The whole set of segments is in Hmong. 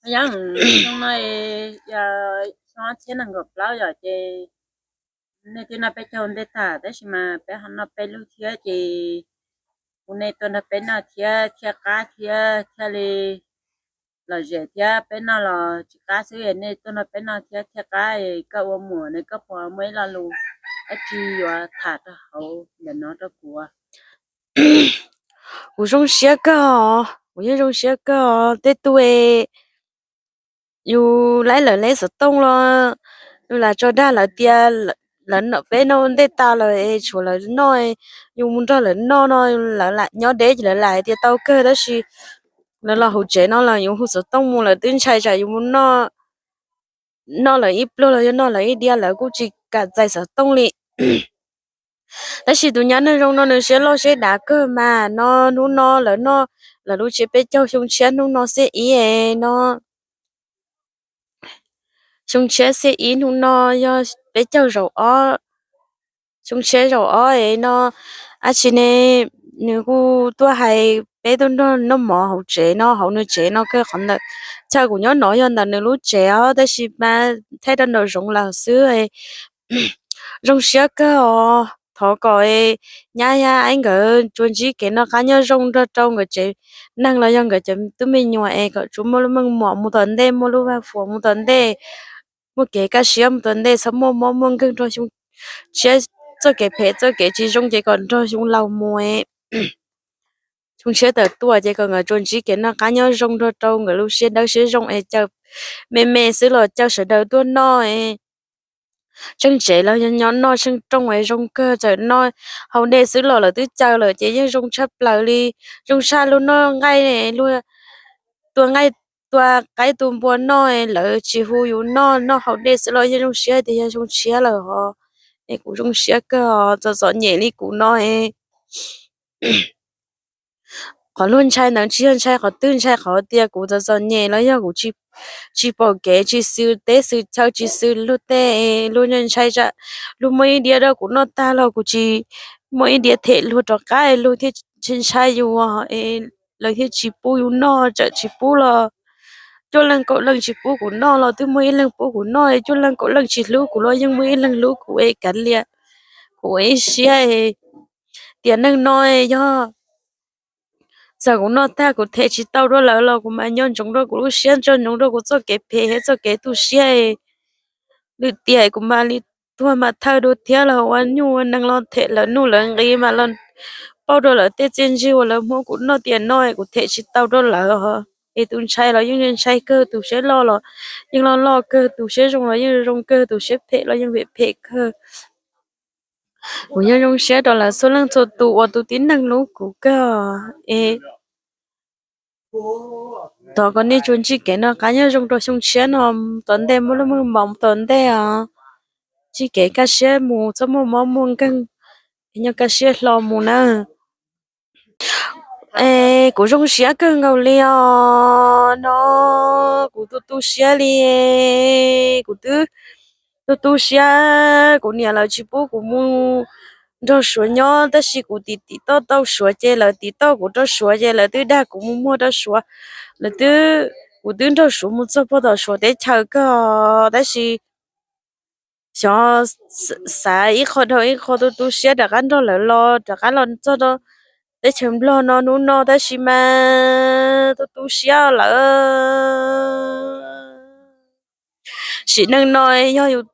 Yog, xyoo no yog xyoo ob txhiab nees nkaum plaub yom, ces nej twb noj peb caug ntej tag tab sis mas peb ho noj peb lub thiab ces kuv nej tuaj nrog peb noj thiab thiaj qab thiab thiaj li lom zem thiab, peb noj los tsis qab xwb nej tuaj nrog peb noj thiab thiaj qab. Koj ua muam ne koj puas muaj ib lo lus dab tsi yuav tham rau hauv ntawm no rau kuv? Kuv zoo siab kawg os, kuv yeej zoo siab kawg os. Tej tug yus laib lawv leb xov tooj los yus lam tso dag lawv tias lawv, peb noj ntej tas lawm es tshuav lawv noj, yus mus nrog lawv noj no lawv lam nyob deb ces lawv lam hais tias tau kawg tab sis lawv los hauv tsev no los yus hu xov tooj mus lawv twb ntshai tsam yus mus noj lawv ib pluag los yog noj lawv ib diav lawv kuj tsis kam txais xov tooj li. Tab sis tus nyab neeg zoo no nws siab loj siab dav kawg mas no hnub no lawv noj lawv lub tsiab peb caug xyoo tshiab hnub no xiab ib no, xyoo tshiab xiab ib hnub no yog peb caug zaum ob, xyoo tshiab zaum ob es no dab tsi ne, nws kuj tuaj hais peb tuaj nrog noj mov hauv tsev no hauv nws tsev no kawg qhov ntawd. Chaw kuv nyob no yog ntawm nws lub tsev os tab sis mas thaij rau nraum zoov lawm xwb. Zoo siab kawg os, thov kom nyab yab aib nkawd tsuas ntsib kev noj qab nyob zoo nrog rau nkawd tsev neeg los yog nkawd cov tub me nyuam es kom tsuas muaj lub meej mom mus tom ntej, muaj lub vaj huam mus tom ntej, muaj kev kaj siab mus tom ntej, txhob muaj mob muaj nkeeg nrog xyoo tshiab, txoj kev phem txoj kev tsis zoo ces kom nrog xyoo laus mus. Xyoo tshiab tawm tuaj ces kom nkawd tsuas ntsib kev noj qab nyob zoo nrog rau nkawd lub siab dawb siab zoo es caw me me xwb los caw sawv daws tuaj noj. Tsheej tsev los yog nyob noj tsheej rooj es zoo kawg, txawm noj haus dej xwb los lawv twb caw lawm ces yeej zoo tshaj plaws li. Zoo tshaj luag noj nqaij, luag tua nqaij tua qaib tua npua noj, lawv tsis hu yus noj, noj haus dej xwb los yeej zoo siab tias yog xyoo tshiab lawm os. Es kuv zoo siab kawg os, txom txom nyem li kuv no es qhov luag ntshai ntawd tsis yog ntshai qhov twg, ntshai qhov tias kuv txom txom nyem los yog kuv tsis pom kev, tsis xws teb xws chaw, tsis xws luag tej, luag ntshai tsam luag muaj ib diav rau kuv noj tag los kuv tsis muaj ib diav them luag rov qab, luag thiaj ntshai yus, lawv thiaj tsis pub yus noj, tsam tsis pub los cuaj leej kaum leej tsis pub kuv noj los twb muaj ib leeg pub kuv noj, cuaj leej kaum leej tsis hlub kuv los yeej muaj ib leeg hlub kuv es kav liam kuv ua ib siab. Tiam neej no yog txawm kuv noj tag kuv them tsis tau rau lawv los kuv mas nco ntsoov rau kuv lub siab, nco ntsoov rau kuv txoj kev phem thiab txoj kev tu siab. Lwm tiam kuv mam li tuag mam thawj dua thiab los ua nyuj ua nees los them lawv nuj lawv nqi mas los pauj rau lawv tej txiaj ntsig uas lawv muab kuv noj tiam no kuv them tsis tau rau lawv. Es tus ntshai los yeej ntshai kawg, tus siab loj los yeej loj loj kawg, tus siab zoo los yeej zoo kawg, tus siab phem los yeej phem phem kawg. Kuv yeej zoo siab rau lawv txhua leej txhua tus uas tus tib neeg hlub kuv kawg. Es thov kom nej tsuas ntsib kev noj qab nyob zoo rau xyoo tshiab no tom ntej, muaj lub meej mom tom ntej os. Ntsib kev kaj siab mus, txhob muaj mob muaj nkeeg, es nyob kaj siab hlo mus na. Es kuv zoo siab kawg nkaus li os no, kuv tu tu siab li, kuv twb tu tu siab, kuv niam lawv tsis pub kuv mus nrog Suav nyob tab sis kuv tim tim toj tau Suav ces lawv tim toj kuv rau Suav ces lawv twb dag kuv mus muag rau Suav, lawv twb, kuv twb nrog Suav mus txog puag tom Suav teb chaws kawg tab sis xyov xav ib qho dhau ib qho tu tu siab rov qab nrog lawv los rov qab los txog rau teb chaws Nplog no hnub no tab sis mas tu tu siab lawm. Sim neej no yog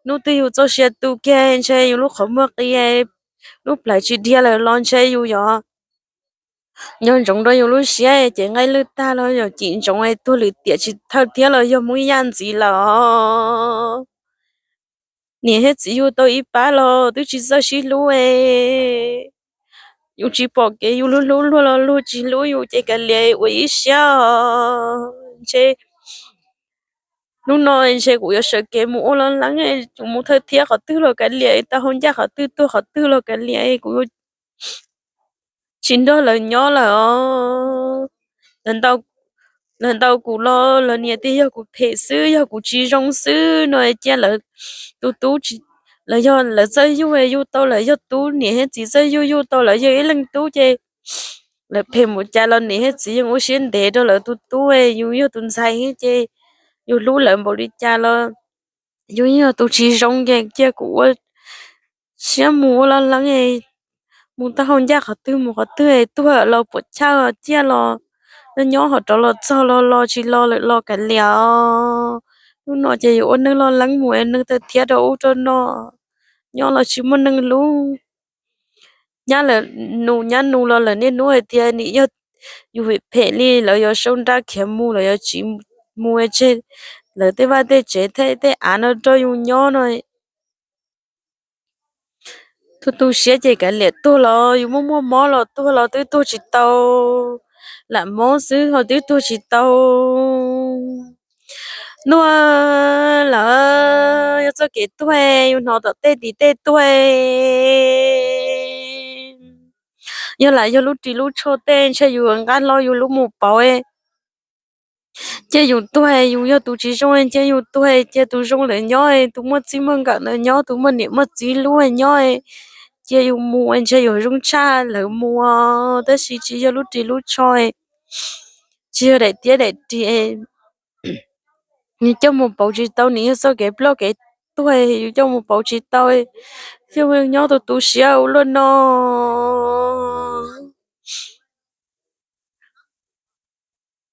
hnub twg yus txoj sia tu kiag ntshe yus lub qhov muag qi, lub plawv tsis dhia lawm los ntshe yus yuav nco ntsoov rau yus lub siab ces nqaij lwj tag los yog cim ntsoov es tuag lwm tiam tsis thawj thiab los yog muab yaj ntxiv lawm. Niam thiab txiv yug tau ib pab los twb tsis txawj sib hlub es yus tsis pom kev yus hlub hlub luag los luag tsis hlub yus ces kav liam ua ib siab os. Ntshe hnub no ntshe kuv yuav sawv kev mus ua loj leeb, kuv mus thawj thiab qhov twg los kav liam, tau hau ncaj qhov twg tuag qhov twg los kav liam, kuv tsis nrog lawv nyob lawm os. Lawv ntaus kuv los lawv niam tias yog kuv phem xwb, yog kuv tsis zoo xwb no cia lawv tus tub, lawv yog lawv txawj yug yug tau lawv yog tub, niam thiab txiv txawj yug yug tau lawv yog ib leeg tub ces Lawv phem mus cas los niam thiab txiv yeej ua siab ntev rau lawv tus tub, yus yog tus ntxhais thiab ces yus hlub lawv npaum li cas los yus yog tus tsis zoo ces cia kuv ua siab mus ua laj leeb, mus taub hau ncaj qhov twg mus qhov twg, tuag los puam chawj, ciaj los nyob nyob, ho rov los txog los los tsis los lawm los kav liam. Hnub no ces yuav ua neeg laj leeb mus es neeg tawm thiab rau ub rau no, nyob los tsis muaj neeg hlub. Nyab lawv nus nyab nus los lawv niaj hnub hais tias nim yog yus phem li lawv yuav sau nra khiav mus, lawv yuav tsiv mus tseg lawv tej vaj tej tsev tej av no rau yus nyob no. Tu tu siab ces kav liam, tuag los yus muaj muaj mob los tuag los twb tuag tsis tau, lam mob xwb ho twb tuag tsis tau. Ntuag lawm, yog txoj kev tuag, yus hnov tom tej tim tej tuag. Yog lam yog lub ris lub tsho tej ntshe yus nqa hlo yus lub mus pauv, cia yus tuag, yus yog tus tsis zoo cia yus tuag, cia tus zoo lawm nyob, tus muaj txij muaj nkawm ntawd nyob, tus muaj niam muaj txiv hlub nyob, cia yus mus ntshe yus zoo tshaj lawv mus. Tab sis tsis yog lub ris lub tsho, tsis yog daim tiab daim ris, yus coj mus pauv tsis tau, nws yog txoj kev ploj kev tuag, yus coj mus pauv tsis tau, thiaj nyob tu tu siab ua luaj no.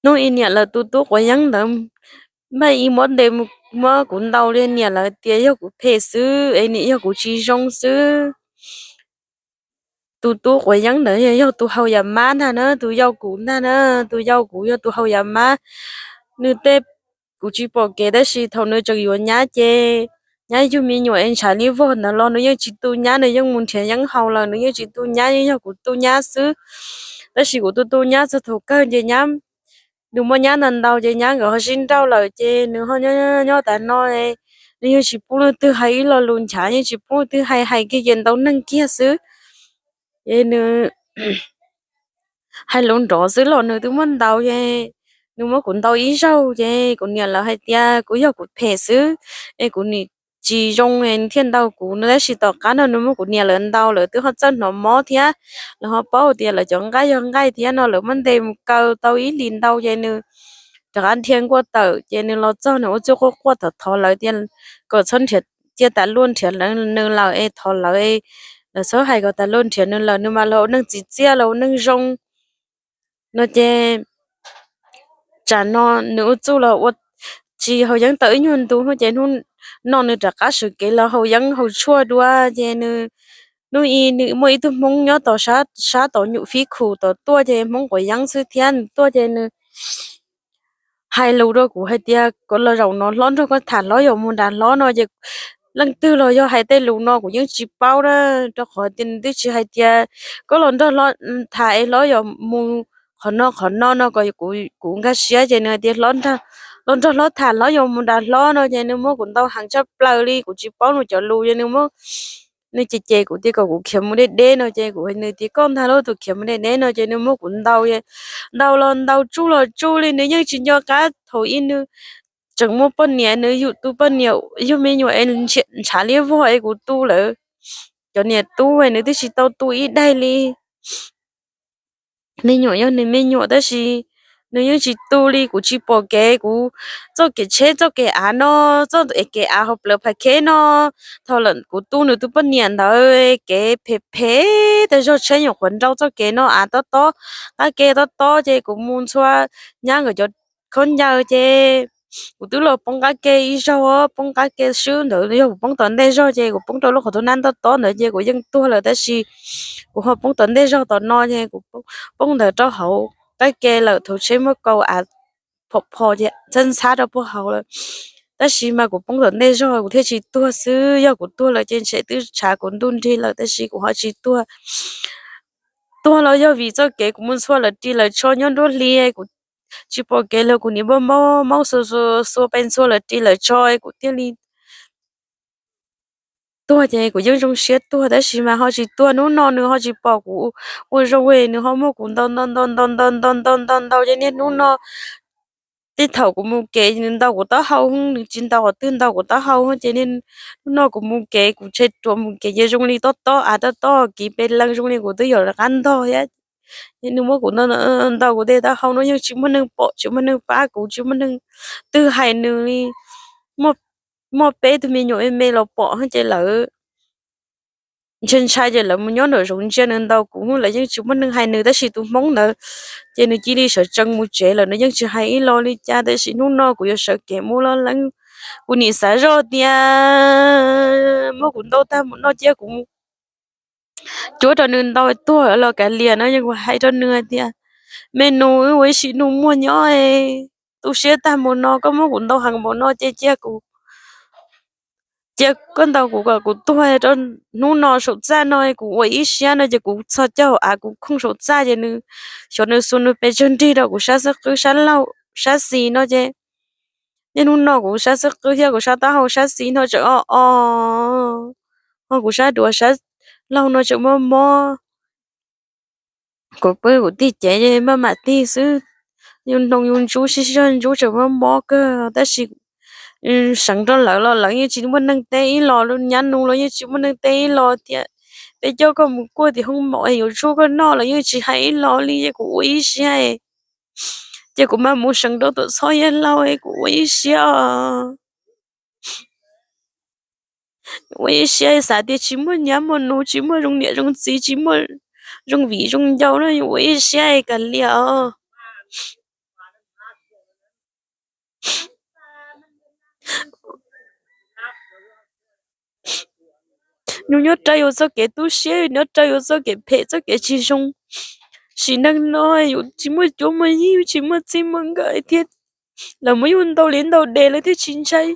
Hnub ib niam lawv tus tub quav yeeb ntawd, npaj ib muab ntes mus muab kuv ntaus li, niam lawv tias yog kuv phem xwb es niam yog kuv tsis zoo xwb. Tus tub quav yeeb ntawd yog tus haus yam mab ntag na, tus yau kuv ntag na, tus yau kuv yog tus haus yam mab. Nws tej, kuv tsis pom kev tab sis thaum nws tseem yuav nyab ces nyab yug me nyuam es ntshav li vog ntawd los nws yeej tsis tu nyab, nws yeej mus nrhiav yeeb haus lawm, nws yeej tsis tu nyab, yeej yog kuv tu nyab xwb. Tab sis kuv tu tu nyab txog thaum kawg ces nyab, nws muaj nyab ntau ntau ces nyab nkawd ho sib nrauj lawm ces nws ho nyob nyob tas no, nws yeej tsis pub leej twg hais ib lo lus nchav, yeej tsis pub leej twg hais, hais kiag ces ntaus neeg kiag xwb. Ces nws hais lus nrov xwb los nws twb muab ntaus ces nws muab kuv ntaus ib zaug ces kuv niam lawv hais tias kuv yog kuv phem xwb es kuv nim tsis zoo es nws thiaj ntaus kuv no, tab sis tom qab no nws muab kuv niam lawv ntaus lawv twb ho txawj hnov mob thiab, lawv ho paub tias lawv cov nqaij yog nqaij thiab no lawv muab ntes mus kaw tau ib hlis ntau ces nws rov qab dhia nkuaj tawm ces nws los txog nws ua txuj quaj quaj thov thov lawv tias kom txhob nrhiav, cia tas luaj nrhiav nws lawm es thov lawv, lawv txhob hais kom tas luaj nrhiav nws lawm, nws mas los ua neeg txim txiaj los ua neeg zoo no ces tsam no nws ua txuj los ua tsis haus yeeb tau ib nyuag ntu ces hnub no nws rov qab sawv kev los haus yeeb haus tshuaj dua ces nws, hnub ib nws muaj ib tug hmoob nyob tom sab tom nyuam fib khum tom tuaj ces hmoob quav yeeb xwb thiab nws tuaj ces nws hais lus rau kuv hais tias kom los zaum no hlob nrog koj tham, hlob yuav mus nram hlob no ces leej twg los yog hais tej lus no kuv yeej tsis paub na, rau qhov tias nws twb tsis hais tias koj los nrog hlob tham es hlob yuav mus qhov no qhov no no kom kuv nkag siab ces nws hais tias los nrog hlob tham, hlob yuav mus nram hlob no ces nws muab kuv ntaus heev tshaj plaws li, kuv tsis paub nws cov lus ces nws muab, nws cem cem kuv tias kom kuv khiav mus deb deb no ces kuv hais nws tias koj ntag lauj, tus khiav mus deb deb no ces nws muab kuv ntaus, ntaus los ntaus tsuj los tsuj li, nws yeej tsis nco qab thaum ub nws tseem muaj poj niam, nws yug tus poj niam yug me nyuam es ntshav liab vog es kuv tu lawm. Cov niam tub nws twb tsis tau tu ib daig li. Me nyuam yog nws me nyuam tab sis nws yeej tsis tu li, kuv tsis pom kev, kuv txoj kev tsheb txoj kev av no, txoj kev av hauv plawv Phav Kheb no, thaum lawm kuv tu nws tus poj niam ntawd kev phem phem tas zog, tsheb nyuam qhuav nrau txoj kev no av tob tob, qab ke tob tob ces kuv mus ntxhua nyab nkawd cov khaub ncaws ces kuv twb los poob qab ke ib zaug, poob qab ke swb ntawd yog kuv poob tom ntej zog ces kuv poob rau lub qhov tau nab tob tob ntawd ces kuv yeej tuag lawm tab sis kuv ho poob tom ntej zog tom no ces kuv poob ntawd rau hauv qab ke lawm, thaum tsheb muab kaus av phom phom ces txhab ntxhab rau puag hauv lawm. Tab sis mas kuv poob tom ntej zog kuv thiaj tsis tuag xwb, yog kuv tuag lawm ces ntshe twb tshav kuv ntuj nrig lawm tab sis kuv ho tsis tuag. Tuag los yog vim txoj kev kuv mus ntxhua lawv ris lawv tsho nyob nruab hli, kuv tsis pom kev los kuv nim npaj maub maub xua xua pes ntxhua lawv ris lawv tsho kuv thiaj li tuag ces kuv yeej zoo siab tuag tab sis mas ho tsis tuag. Hnub no nws ho tsis pom kuv ua zoo, nws ho muab kuv ntaus ntaus ntaus ntaus ntaus ntaus ntaus ntaus ntaus ces niaj hnub no tej thaum kuv mus kev nws ntaus kuv taub hau, nws tsis ntaus qhov twg ntaus kuv taub hau ces niaj hnub no kuv mus kev kuv tshe ruam mus kev ces zoo li tob tob av tob tob kiv pes lees zoo li kuv twb yuav rov qab ntog thiab. Nws muab kuv ntaus, ntaus kuv tes taub hau no yeej tsis muaj neeg pom, tsis muaj neeg pab kuv, tsis muaj neeg twg hais nws li. Muaj peb tug me nyuam me me los pom ces lawv ntshai ntshai ces lawv mus nyob nraum zoov ntsia nws ntaus kuv, lawv yeej tsis muaj neeg hais nws. Tab sis tus hmoob ntawd ces nws cia li sawv tsees mus tsev lawm, nws yeej tsis hais ib lo li cas. Tab sis hnub no kuv yuav sawv kev mus loj leeb. Kuv nim xav zoj tias muab kuv ntaus tag mus no cia kuv cuab rau nws ntaus tuag los kav liam no. Yeej kuv hais rau nws hais tias, me nus, wb ua ib sim nus muaj nyob, tu siab tag mus no, koj muab kuv ntaus heev mus no ces cia kuv, cia koj ntaus kuv kom kuv tuag rau hnub no saum txaj no, kuv ua ib siab no ces kuv txhos caug av kuv khoov saum txaj ces nws, xyov nws xuas nws pes tsawg nrig rau kuv sab xub qwb, sab laug, sab xis no ces, niaj hnub no kuv sab xub qwb thiab kuv sab taub hau sab xis no tseem o o, ho kuv sab duav sab laug no tseem mob mob. Kuv pw kuv tig cev maj mam tig xwb, yus hnov yus ntsub sib zog ntsub tseem mob mob kawg, tab sis seev rau lawv los lawv yeej tsis muaj neeg teb ib los, nyab nus los yeej tsis muaj neeg teb ib los tias, peb coj koj mus kuaj tim hoob maum es yuav tsuj koj noj los yeej tsis hais ib los li. Ces kuv ua ib siab, ces kuv mam mus seev rau tom txhob yaj laug, kuv ua ib siab, ua ib siab xav tias tsis muaj nyab muaj nus, tsis muaj zoo niam zoo txiv, tsis muaj zoo viv zoo ncaus no, yus ua ib siab kav liam os. Yus nyob rau yus txoj kev tu siab, yus nyob rau yus txoj kev phem txoj kev tsis zoo. Sim neej no yus tsis muaj cuab muaj yig, tsis muaj txij muaj nkawm thiab, lawv muab yus ntaus li ntaus dev lawv thiaj tsis ntshai.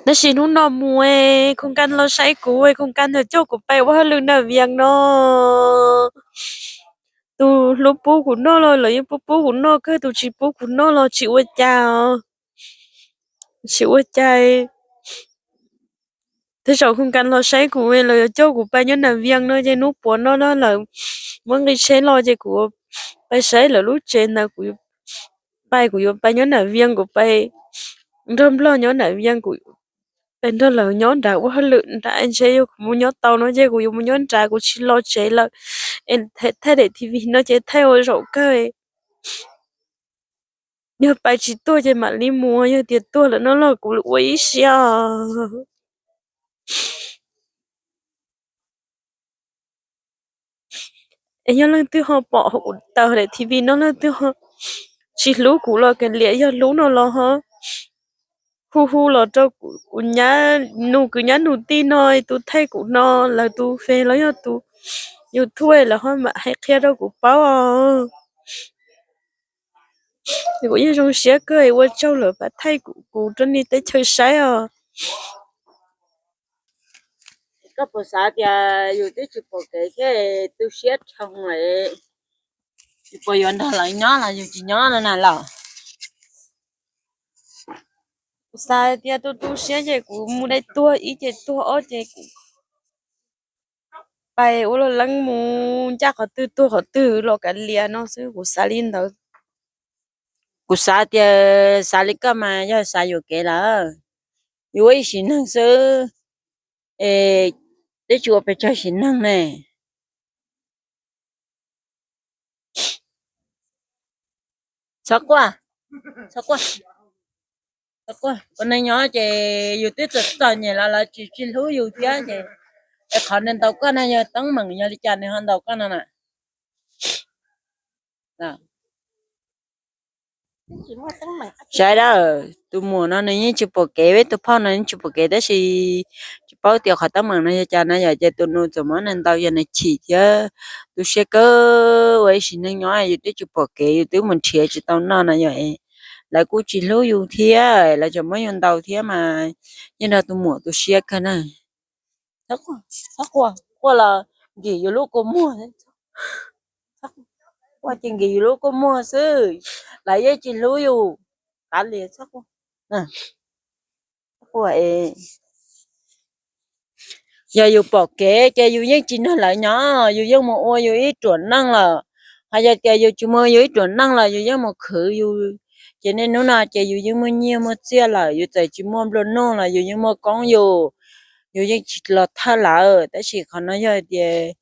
Tab sis hnub no mus, Khoo Kas los saib kuv, Khoo Kas nws coj kuv pais ua hauj lwm nram Vias no. Tus hlub pub kuv noj los lawv yeej pub pub kuv noj kawg, tus tsis pub kuv noj los tsis ua cas, tsis ua cas. Tej zaum Khoo Kas los saib kuv, lawv yuav coj kuv pais nyob nram Vias no ces hnub puav no no lawv muab nqi tsheb los ces kuv pais saib lawv lub tsev ntawd, kuv pais, kuv yuav pais nyob nram Vias, kuv pais nrog Nplog nyob nram Vias, kuv pais nrog lawv nyob nrad ua hauj lwm nrad, ntshe yog kuv mus nyob tau no ces kuv yuav mus nyob nrad, kuv tsis los tsev lawm. Es thaij daim T V no ces thaij ua zaum kawg. Yog pais tsis tuag ces mam li mus, yog tias tuag lawm no los kuv ua ib siab. Es yog leej twg ho pom kuv tawm daim T V no, leej twg ho tsis hlub kuv los kav liam, yog hlub no los ho hu hu los rau kuv nyab nus, kwv nyab nus tij no, tus thaij kuv no, lawv tus Face los yog tus YouTube lawv ho mam hais qhia rau kuv paub os. Kuv yeej zoo siab kawg, ua tsaug lawv pab thaij kuv rau nej teb chaws saib os. Koj puas xav tias yus twb tsis pom kev thiab tu siab dhau lawm, yus puas yuav nrog lawv nyob los yus tsis nyob no na los? Kuv xav tias tu tu siab ces kuv mus dai tuag ib ces tuag ob ces kuv pais ua luag leej mus ncaj qhov twg tuag qhov twg los kav liam no xwb, kuv xav li ntawd. Kuv xav tias xav li koj mas yog xav yuam kev lawm, yuav ua ib sim neeg xwb, es twb tsis ua pes tsawg sim neeg ne. Txhob quaj, txhob quaj, txhob quaj. Ua neej nyob ces yus twb txom txom nyem los lawv tsis tsis hlub yus thiab ces, es qhov nws ntaus koj no yog teeb meem yog li cas nws ho ntaus koj no na? Saib dab, tus muam no nws yeej tsis pom kev, peb tus phauj no yeej tsis pom kev, tab sis tsis paub tias qhov teeb meem no yog cas no yom, ces tus nus txawm muab nws ntaus yog nws chim thiab tu siab kawg. Ua ib sim neej nyob yus twb tsis pom kev, yus twb mus nrhiav tsis tau noj no yom, lawv kuj tsis hlub yus thiab, lawv tseem muab yus ntaus thiab mas yeej nrog tus muam tu siab kawg na. Txhob quaj, quaj los nkim yus lub kua muag, quaj ces nkim yus lub kua muag xwb. lawv yeej tsis hlub yus. Qav Lias, txhob quaj. Yog yus pom kev ces yus yeej tsis nrog lawv nyob, yus yeej mus ua yus ib ruam neej lawm. Ho yog tias yus tsis mus ua yus ib ruam neej los yus yeej mus khwv yus. Ces niaj hnub no ces yus yeej muaj nyiaj muaj txiaj lawm, yus txawm tsis muaj nplua nuj los yus yeej muaj koob yus, yus yeej tsis los thawj lawv. Tab sis qhov no yog tias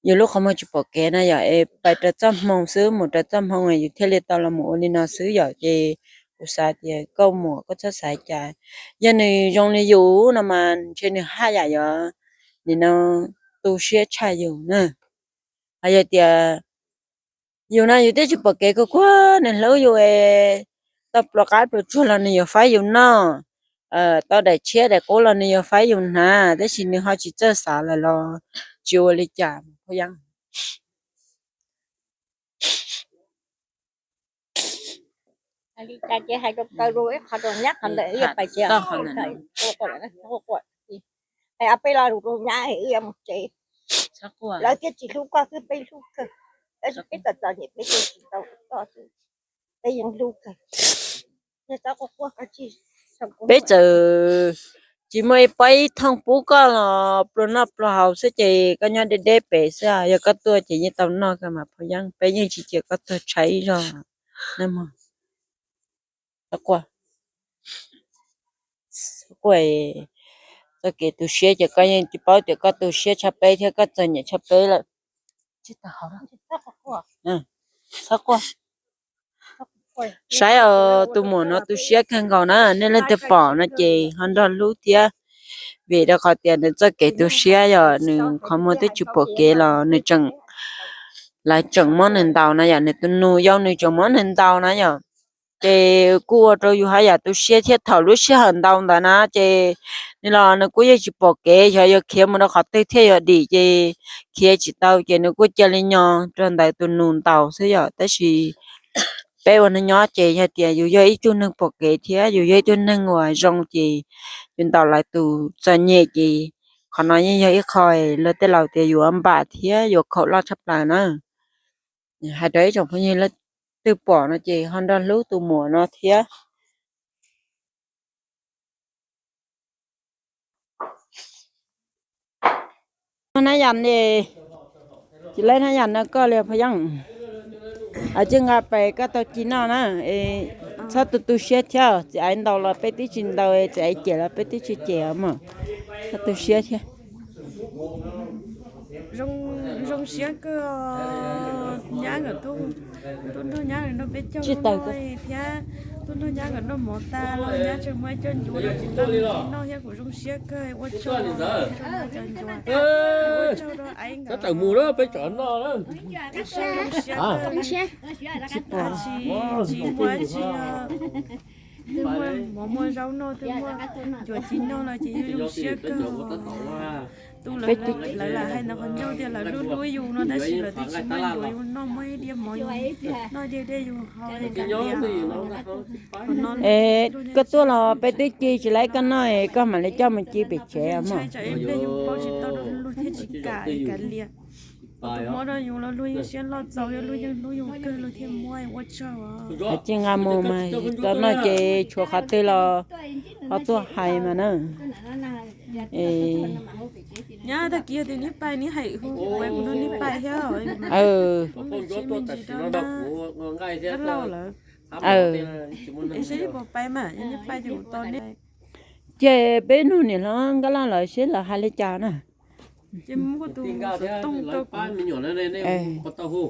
yus lub qhov muag tsis pom kev na yom, es pais rau txoj hmoo xwb, mus rau txoj hmoo yus thiaj li tau los mus ua li no xwb yom. Ces kuv xav tias koj muam koj txhob xav cas, yog nws zoo li yus no mas ntshe nws haj yam yuav nim no tu siab tshaj yus na. Ho yog tias yus no yus twb tsis pom kev, kuv kuj nws hlub yus es tau pluas qaib pluas tsuag los nws yuav faib yus noj, tau daim tshiab daim qub los nws yuav faib yus hnav, tab sis nws ho tsis txawj xav lawm los tsis ua li cas. Hais li cas ces hais rau kaw rau ib qho rau nyab qhov ntawm ib yam pais tias, hais ob peb lo lus rau nyab ib yam mus tsev. Lawv thiaj tsis hlub koj xwb, peb hlub kawg, tab sis peb txom txom nyem peb thiaj tsis tau koj xwb, peb yeej hlub kawg. Peb txawm tsis muaj ib pob ib thooj pub koj los pluas noj pluas haus xwb ces koj nyob deb deb pem xwb, yog koj tuaj ces yeej tau noj kawg mas Phoj Yeeb, peb yeej tsis cia koj tuag tshaib ib zaug. Txhob quaj, txoj kev tu siab ces koj yeej tsis paub tias koj tu siab tshaj peb thiab koj txom nyem txog peb lawm. Txhob quaj. Saib os, tus muam no tu siab kawg nkaus na, nej leej twg pom no ces ho nrog hlub thiab, vim rau qhov tias nws txoj kev tu siab yog nws qhov muag twb tsis pom kev los nws tseem, lawv tseem muab nws ntaus na yom, nws tus nus yau nws tseem muab nws ntaus na yom. Ces kuj ua rau yus haj yam tu siab thiab, thaum lub sij hawm ntaus ntawd na ces nws los nws kuj yeej tsis pom kev xyov yuav khiav mus rau qhov twg thiaj yuav dim, ces khiav tsis tau ces nws kuj cia li nyo rau ntawm tus nus ntaus xwb yom. Tab sis peb ua neej nyob ces yog tias yus yog ib tug neeg pom kev thiab yus yog ib tug neeg uas zoo ces yus ntaus lawv tus txom nyem ces qhov no yeej yog ib qho luag tej laus tias yuav npam thiab yuav khaum loj tshaj plaws na. Hais rau ib tsoom phooj ywg leej twg pom no ces ho nrog hlub tus muam no thiab. Hnab yam, tsis laib hnab yam no koj li Phoj Yeeb. Tsis nqa pes koj tau ci noj na. Txhob tu tu siab thiab, txiv aiv ntaus los peb twb tsis ntaus, txiv aiv cem los peb twb tsis cem os mog. Txhob tu siab thiab. Zoo siab kawg, nyab nkawd tuaj nrog nyab nkawd noj peb caug no thiab, tuaj nrog nyab nkawd noj mov tas los nyab tseem muab coj ncuav rau tsis tau noj thiab, kuv zoo siab kawg, ua tsaug, ua tsaug rau aiv nkawd, zoo siab kawg, tsis muaj tsis, twb muaj mov muaj zaub noj, twb muaj ncuav ci noj los ces yus zoo siab kawg. Tu lawv, lawv lam hais ntawd qhov ncauj tias lawv hlub hlub yus no tab sis lawv twb tsis muaj ncuav yus noj, muaj ib diav mov yus noj, diav dej yus haus li cas tias. Es koj tuaj los peb twb ci tsis laib koj noj es koj mam li coj mus ci pem tsev mog. Ntshai tsam ib pliag yus paub tsis tau rau luag thiab tsis kam li kav liam. Tus muab rau yus los luag yeej siab loj txaus, yog luag yeej hlub yus kawg luag thiaj muab, ua tsaug. Tsis nqa mus mas tau noj ces tshuav qhov twg los ho tuaj hais mas na. Nyab tag kis yog tias neb pais neb hais hu kuv, kuv nrog neb pais thiab. Nkaj Lauj lawm. Es seb neb puas pais mas, yog neb pais ces kuv tos neb. Ces peb nug niam hlob Nkaj Lauj lawv seb lawv hais li cas na. Ces muab tus xov tooj rau kuv.